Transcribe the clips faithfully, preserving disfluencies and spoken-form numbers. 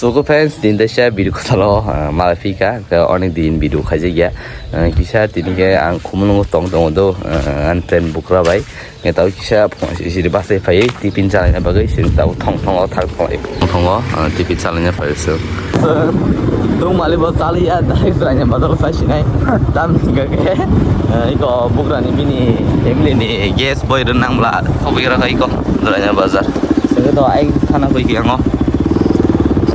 Soko fans, tini teisa video kwthalo, ah, malai phika, khe onek din video khaijakya. Ah, kisa tini khe ang Khumulwngo tong tongo do, ah, ani friend bukra bai. Khe tao kisa phone siri siri bachai phai, tiffin chalaina bagwi, sini tao thong thongo thang thong thongo, ah, tiffin chalaina phai se. Tung mali bo chaliya, direct chalaina bazar sai sinai. Tam hinga khe, ah, iko bukrani bini family ni guest boy rwnang bla, thobwi rokha iko chalaina bazar. Sini to ai thana koi khe ango.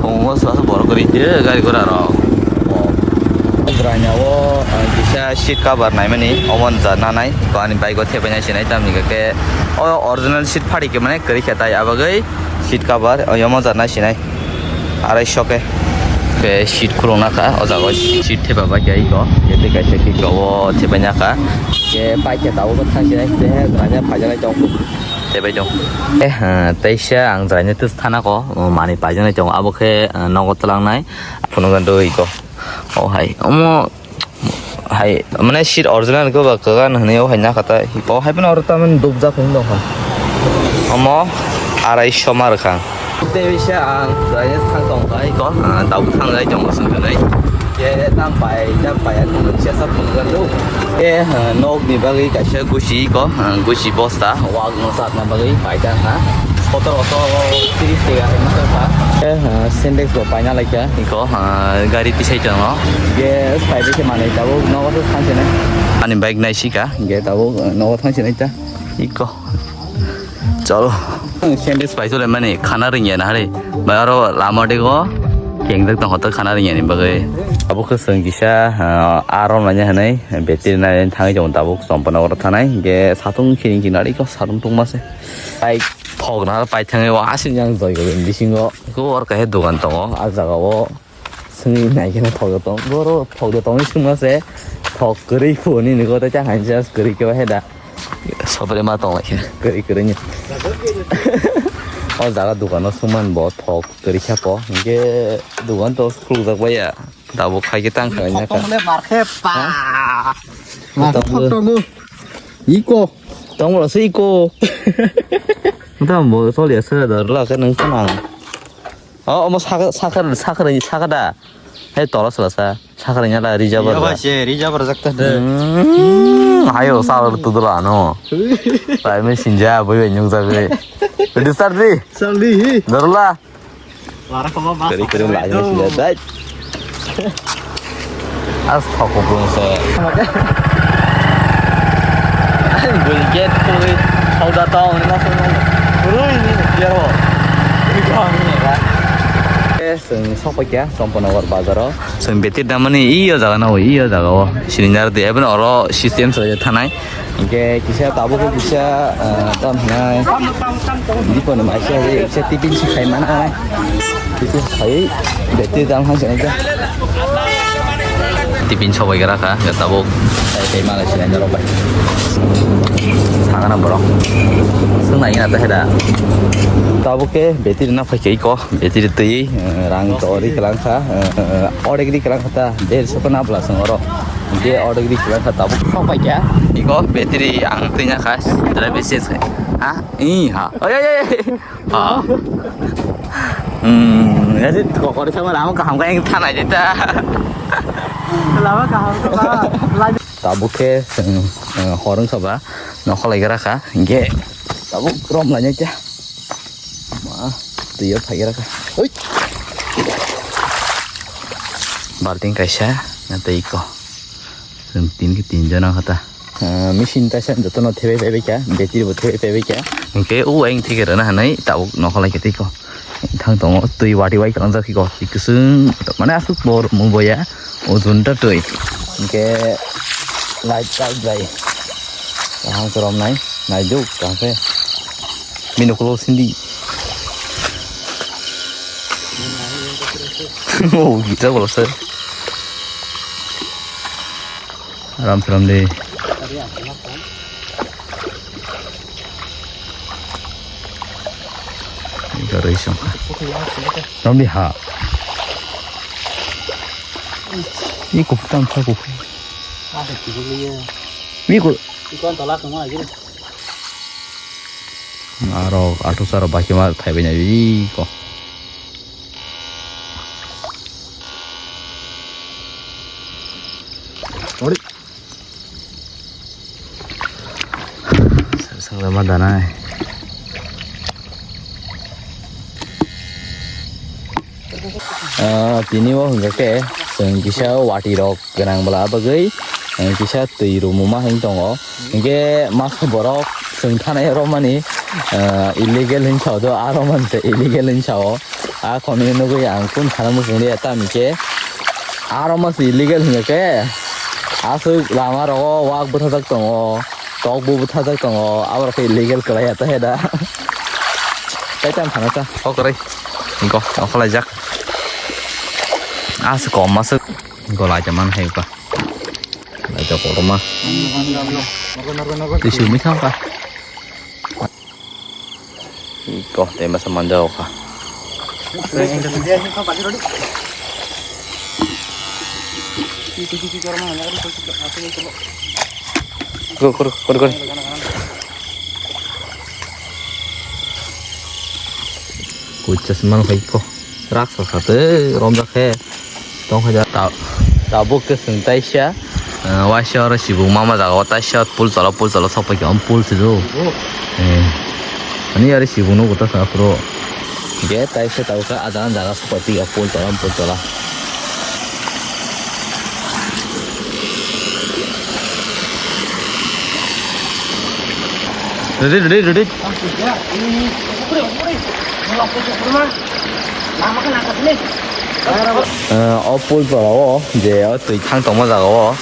Tongo sa borok kwrwi je gari gora rok. Ugranya o, ah, kisa seat cover naimani omo ja nanai, ani bike o thepaina sinai tamni khe o original seat phari khe mane kwrwi khe tai abagwi seat cover omo ja nai sinai arai so khe. Khe seat khulung nakha o jaga o seat thepa bai khe iko khe tei kaisa khe o thepai nakha khe bike khe tabuk thang sinai tei ugranya phaijaknai tong. Tei bai tong. Eh, eh, teisa ang jraini tus thana ko, oh, mani paijani tong, abo khe, eh, nogo twlangnai. Phunukgwi ko. Oh, hai. Omo, hai, mane seat original ko ba kagan hwnwi, oh, hai, nakha ta. Oh, hai, phano oro taman dubjak hwnwi dongkha. Omo, arai soma rwkha. Tei bisa ang jraini thang tong bai ko, ah, tabuk thangjai tong, swngkha nai. Khe tam pai, tam pai, ang nung sesa phunukgwi do. Eh, ha, nokni bagwi kaisa gusi ko, ha, gusi bosta, wak no satna bagwi paita ha. Sotoroso tris tega hai masa sa. Eh, ha, Sintex bo paina laikha. Iko, ha, gari tisai tongo. Ge, spaibe se manwi tabuk nogo se thansinai. Ani bike nai sika. Ge tabuk, eh, nogo thansinai ta. Iko. Chalo. Sandwich pai chole mani khana ringya na hari. Bai aro lama dego kengjak tong hoto khana ringya ni bagwi. Abo khe chwng kisa, ah, aro manya hwnwi betri nai thangwi tongo tabuk Champana oro thanai. Hwnkhe satung khiring khiring nari kok satung tungma se. Pai thok na pai thangwi wa aswk yang joi goi bisingo. Ko or kahe dogan tongo ah jaga o. Swngwi nai kheno thok da tong. Boro thok da tongwi swngma se. Thok kwrwi phu hwnwi nukgo tei chakhaini just kwrwi khe bahai da. Sopre ma tong lai khe. Kwrwi kwrwi ni. O jaga dukano swngman bo thok kwrwi kha ko. Hinkhe dukan to khulukjak baiya. Tabuk khai khe tang khai na kha. Thok tongmani mar khe pa. Ha? Mar thok tongo. Iko. Tongmolo se iko. Tamo choli ase da la khe nang thanang. O, omo sakha, sakha, sakha, sakha da. He, tola sala sa. Sakha nya la, rija Iya, ba. Ba, se, rija ba, jakta de. Hmm, hayo, sa, tu dula, no. Pai me sinja, boi, boi, nyung sa, boi. Di sar di. Sal di, hi. Darula. Lara ko ba, Kari, kari, la, nya, sila, dai. As thok ko pung se. Bul get ko thok da ta on ma so. Rui ni biar ho. Ni ko ni ra. Eh, seng sok pa kya? Sompanagar bazar o. Seng betir damani iyo jaga na iyo jaga o. Sini nar de even oro system so thanai. Hingke kisa tabuk khe kisa, ah, tam hinai. Dipon mai se, se tipin si khai mana nai. Tipin khai, beti dam han se nai. Tipin sobai gara kha, ya tabuk. Sai kai mana si nai rok bai. Sangana borok. Sung nai na ta heda. Tabuk ke beti na phai ke ko, beti tei, eh, rang tori kelang kha, eh, eh, orek di kelang kha ta, der sokona bla sung oro. Hingke order di kela kha tabuk sok pai kha. Iko battery ang twi nya kha, drive ese se. Ha? I ha. Oi, oi, oi. Ha. Hmm, ya sih kok kori sama lama kaham kayak yang tanah aja ta. Lama kaham kok. Tabuk khe, eh, horong soba, nokholai gra kha. Hingke tabuk rom lanya kya. Ma, twi yo phai gra kha. Oi. Balting kaisa, na tei ko. Chwng tin khe tin jona kha ta. Ah, machine kaisa jotono thebai paibai kha, battery bo thebai paibai kha. Hingke o ayang thike rwna hinwi tabuk nokholai khe tei ko. Thang tongo twi wati wai kangjak khe ko. Twi kwchwng mane aswk bor mo boya. O jun ta twi. Hingke light light bai. Kaham khe romnai. Naiduk kaham khe. Bini ukulok sindi. Oh, gita bolsa. Aram seram de. Garoi song. Ram di ha. Ni kup tang kha kup. Ni ko. Aro atu saro baki ma thai benya wi ko. Sangma danai. Ah, tini o hwnkha khe chwng kisa wati rok gwnang bwla bagwi, eh, kisa twi rumuma hwn tongo. Hinkhe masa borok chwng thanai romani, ah, illegal hwn sao do, aro manse illegal hwn sao. A khoni nugwi ang kun sana muchung liya, tamo khe aro mas illegal hwnkha khe aswk lama rogo wak bwthajak tongo, tok bo bwthajak tongo, abo rok khe illegal kwlai ya ta he da. Tai tam sana cha. Kok rai. Go, okhalaijak. Aswk kom aswk. Go lai ta man hai ka. Lai ta korma. Twi sumi thang ka. Iko, tei masa manjao kha. Kuru, kuru, kuru, kuru. Kuchas man khai ko. Raksa sate romjak khe. Tongkha ja ta-, tabuk khe chwng taisa, ah, waisa oro sibung mama jaga o taisa pul tola, pul tola sokpai khe, om pul se do. Eh. Ani yari sibung no gota sa pro. Ge taisa tabuk khe ajang jaga sokpai twi pul tola, pul tola. Ready, ready, ready. Eh, o pul tola o je o twi thang tongma jaga o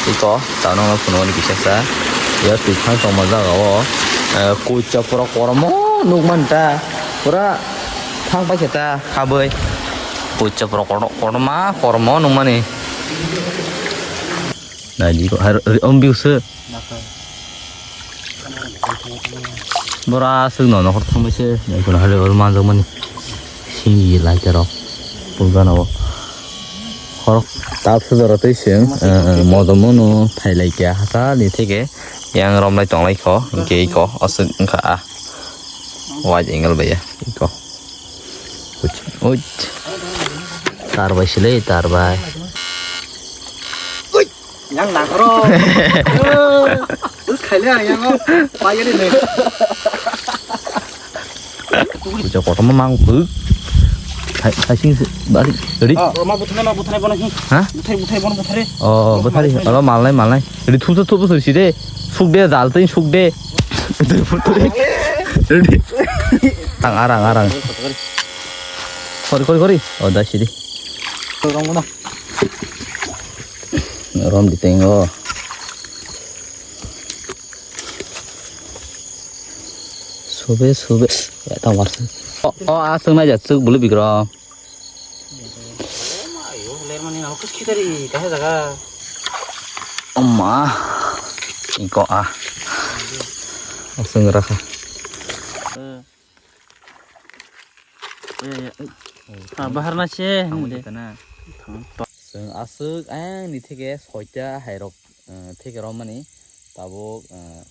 iko tano no phunukni kisa sa. O twi thang tongma jaga o, eh, kuchuk borok kormo nukmani ta pura thang paikhe ta habwi kuchuk borok kotor-, kotorma kormo nukmani. Naidi ko har om biu se. Bora aswk no nokhor thangbai se, naikol hali oro manjakmani. Simi lai terok. Pulgana o. Khorok tap sujaro tei se, eh, mojomo no thailai kya hasa ni theke. Yang romlai tonglai kho, hingke iko aswk wngkha a. Wide angle bai ya, iko. Uch, uch. Tar bai sile, tar bai. Yang nangkro. Terus khaile yang o. Payari ne. Kucha kotorma mang phu. Hai, hai sing se, bari, ready? Ah, ma buthane, ma buthane bono hi. Ha? Buthai, buthai bono buthare. Oh, buthare. Aba malnai, malnai. Ready, thupsa, thupsa side. Sukde, jal tei sukde. Ready? Tang arang, arang. Kori, kori, kori. Oh, da sidi. Rong bono. Rom di tengo. Sube, sube. Ya, tang warsa. Oh, oh, asung na ja, suk bulu bikro. Oma. Iko a. Asung raka. Ah, bahar na se. Chwng aswk ayang ni theke soita hai rok, eh, theke romani tabuk, eh,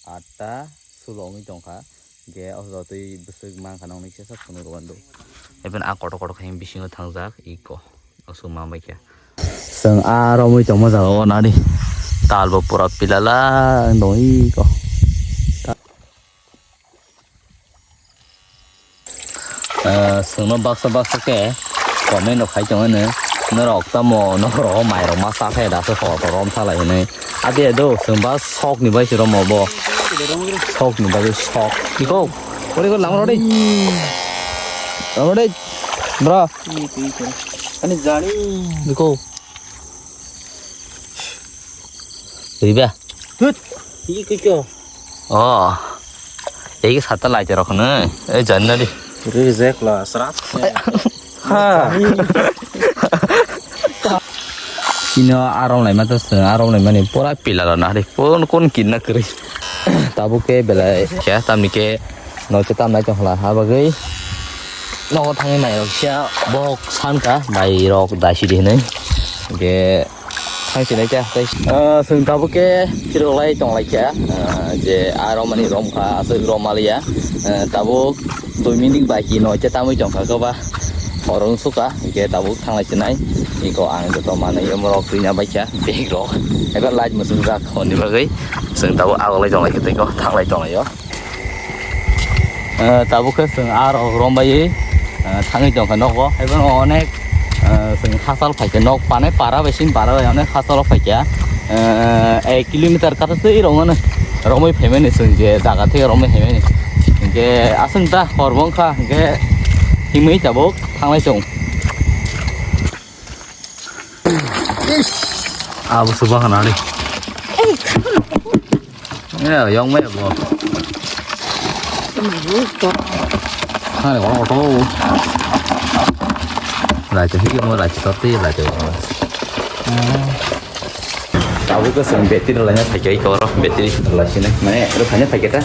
atta sulo wngwi tongkha. Ge o jotoi bwswk mankha nokni kisa phunuk rw ando. Even a kotor kotor khe bisingo thangjak iko. Aswk ma bai khe. Chwng a romwi tongma jaga o nari. Tal bo pura pilala wng tong iko. Ah, chwngno baksa baksa khe comment rok khai tongo hwno. Norok tamo nokhoro mairok ma cha khe daso hor hor rom salai hwnwi. Adi do chwng ba sok ni bai se romo bo. Sok ni bai sok. Iko. Ori ko lamro dei. Lamro dei. Bro. Ani jani. Iko. Riba. Tut. Iki kiko. Oh. Iki sata lai terok ne. Eh, janna di. Reject la, srap. Ha. Sino arom lai ma to se, arom lai mani pura pila la na ri. Kon kon kinna kri. Tabuk ke belai. Kya tamni ke. Noche tam nai tong hla ha bagwi. Nogo thangwi nai rok sia bok san ka bai rok dai si di hinwi. Ge thang si nai kya tei. Ah, chwng tabuk ke phirok lai tong lai kya. Ah, je a rom mani rom kha aswk rom maliya. Ah, tabuk dui minute bai ki noche tamwi tong kha ko ba. Horong suka, hingke tabuk thanglai chinai. Iko ang joto manwi omorok twi na baikha, bag rok. Eba light muchung jak honni bagwi. Chwng tabuk agok lai tonglai khe tei ko thanglai tonglaio. Eh, tabuk khe chwng arok rombai, eh, thangwi tongkha nogo. Ebo onek, eh, chwng hachal phaikha nok panai para bai sin para bai onek hachalo phaikha. Eh, ek kilometer kata twi rongmani. Romwi phaimani chwng je jaga thik romwi phaimani. Hingke aswng ta hor bo wngkha, hingke himwi tabuk thanglai chwng. Abo se bahan ari. Eh, yang mai bo. Hai, kono koto. Lai te higi mo lai te totti lai te. Abo ke sen battery lai na phai kai koro battery lai sini. Mane ro phai na phai keta.